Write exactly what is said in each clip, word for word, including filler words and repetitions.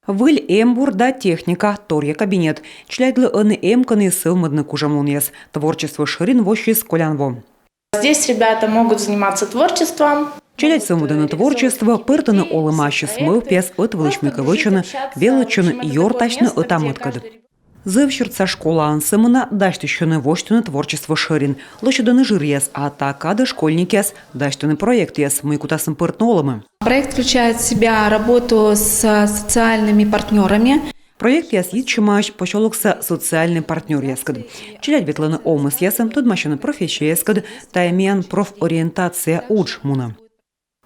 Выль эмбур да техника, торъя кабинет. Челядьлы ӧні эм кӧні сӧвмӧдны кужанлунъяс. Творчество шӧрин воссис колян во. Здесь ребята могут заниматься творчеством. Челядь сӧвмӧдӧны творчество, пӧртӧны олӧмы ассьыс мӧвпъяс, ӧтвылысь мыйкӧ вӧчӧны, велӧдчӧны, ёртасьны ӧта-мӧдкӧд. Зэв сюрса школаын сӧмын на дасьтысьӧны восьтыны творчество шӧрин. Лӧсьӧдӧны жыръяс, а та кадӧ школьникъяс дасьтӧны проектъяс, мый кутасны пӧртны олӧмы. Проект включает в себя работу с социальными партнерами. Проектъяс йитчӧмаӧсь посёлокса социальнӧй партнёръяскӧд. Челядь ветлӧны овмӧсъясӧ, тӧдмасьӧны профессияяскӧд, тайӧ миян профориентация удж мунӧ.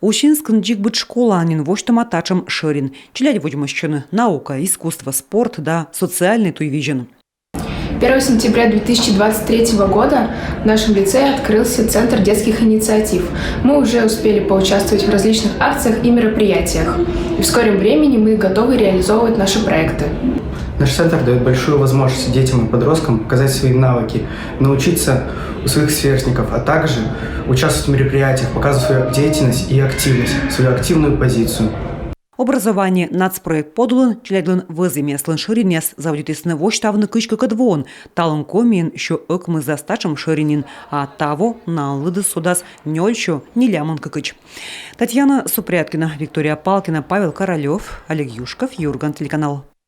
Усинскын дзик быд школаын нин восьтӧма татшӧм шӧрин. Челядь водзмӧстчӧны наука, искусство, спорт да социальнӧй туйвизьӧн. Первого сентября две тысячи двадцать третьего года в нашем лицее открылся Центр детских инициатив. Мы уже успели поучаствовать в различных акциях и мероприятиях. И в скором времени мы готовы реализовывать наши проекты. Наш центр дает большую возможность детям и подросткам показать свои навыки, научиться у своих сверстников, а также участвовать в мероприятиях, показывать свою деятельность и активность, свою активную позицию. Образование нацпроект подулын челядьлӧн вӧзйӧмъяслӧн шӧринъяс заводитісны восьтавны кызь кыкӧд воын. Талун Комиын сё ӧкмысдас татшӧм шӧрин нин, а таво налӧн лыдыс содас нёльсё нелямын кыкӧдз. Татьяна Супряткина, Виктория Палкина, Павел Королёв, Олег Юшков, Юрган телеканал.